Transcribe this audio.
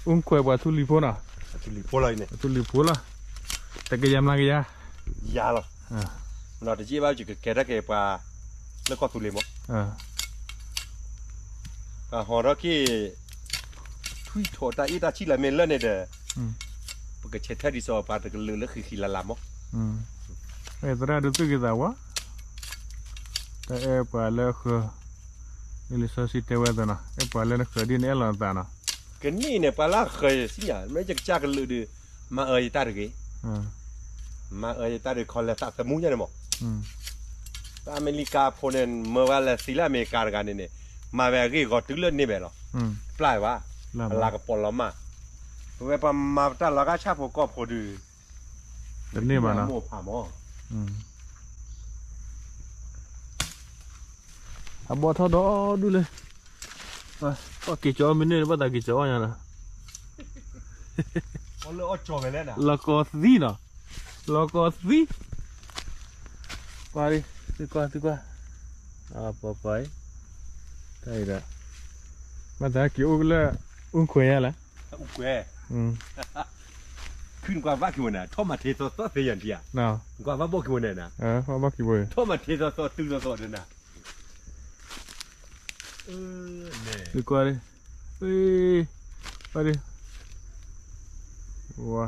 အူခွဲးပှၤထူလံၤဖိနီၤ, ထူလံၤဖိလီၤ, တကယၤမျးကယၤ, ယၤလီၤ, မ့ၢ်ဒီးတယံာ်ဘၣ်ယကကဲထီၣ်က့ၤပှၤလၢကီၢ်သူလ့ၤမး, ပှၤဟီထီၣ်က့ၤ ထွံၣ်ထီၣ်တၢ်အ့ၣ်တၢ်ဆံၣ်လၢမ့ၢ်လၢန့ၣ်ဒီး ပကဆဲးထၢၣ်ဒ်သိးပှၤတကလုာ်လၢဃံးဃံးလၤလၤမး, သရၣ်ဒုးသူၣ်က့ၤသးဝါ, တၢ်အဲၣ်ပှၤလၢဃၢၤ, လံာ်စီဆှံတဲဝဲသနီၤ အဲၣ်ပှၤလၢနဃၢၤဒ်နအဲၣ်လီၤနသးနီၤ, ကန့ၣ်န့ၣ် ပှၤလၢဃၢၤစံၣ်ညါ မ့ၢ်ယကစၢ်ကလုာ်ဒီး မၤအၢယတၢ်တဂ့ၤ, မၤအၢယတၢ်ဒုးခီလဲၤသးသမူညါန့ၣ်မး, ပှၤအမဲရကၤဖိန့ၣ် မၢဝဲလဲၤသံလၢအမဲရကၤတဂၤန့ၣ်န့ၣ်, မၤဝဲအဂ့ၢ်ဂီၤတုၤလၢန့ၢ်ဝဲလီၤ, ပျၢ်ဝဲဘၣ်, အလၤကပီၤလီၤမး, ပဝဲပှၤမၤပတၢ်လီၤဂာ်ဆၣ်ဖိကီၢ်ဖိဒုး, တန့ၢ်ဘၣ်နီၤ, မိၢ်ဖးမး အဘီထီၣ်ဒီဒူၣ်လၢ, ဘၣ်က့ၤကၠီမ့ၢ်န့ၢ် ဘၣ်သးက့ၤကၠီအီၣ်ညါနီၤ, လီၤကီသံနီၤ, လီၤကီသံ, ကွၢ်, သုကွၢ်, သုကွၢ်, ပှၤပှၤ, တၢ်အံၤဒီး, ဘၣ်သးက့ၤအိၣ်လၢ အူခွဲးယါလဲၣ်, အူခွဲး, ခုနကွၢ်ဘၣ်က့ၤဝဲန့ၣ် ထီၣ်မၤထ့သီသီသ့ယၤဒံးဧါ, ကွၢ်ဘၣ်ဘီၣ်က့ၤဝဲန့ၣ်, ထီၣ်မၤထ့သီသီတုၤသီသီဒၣ်နၤ သုကွၢ်, ဝါ,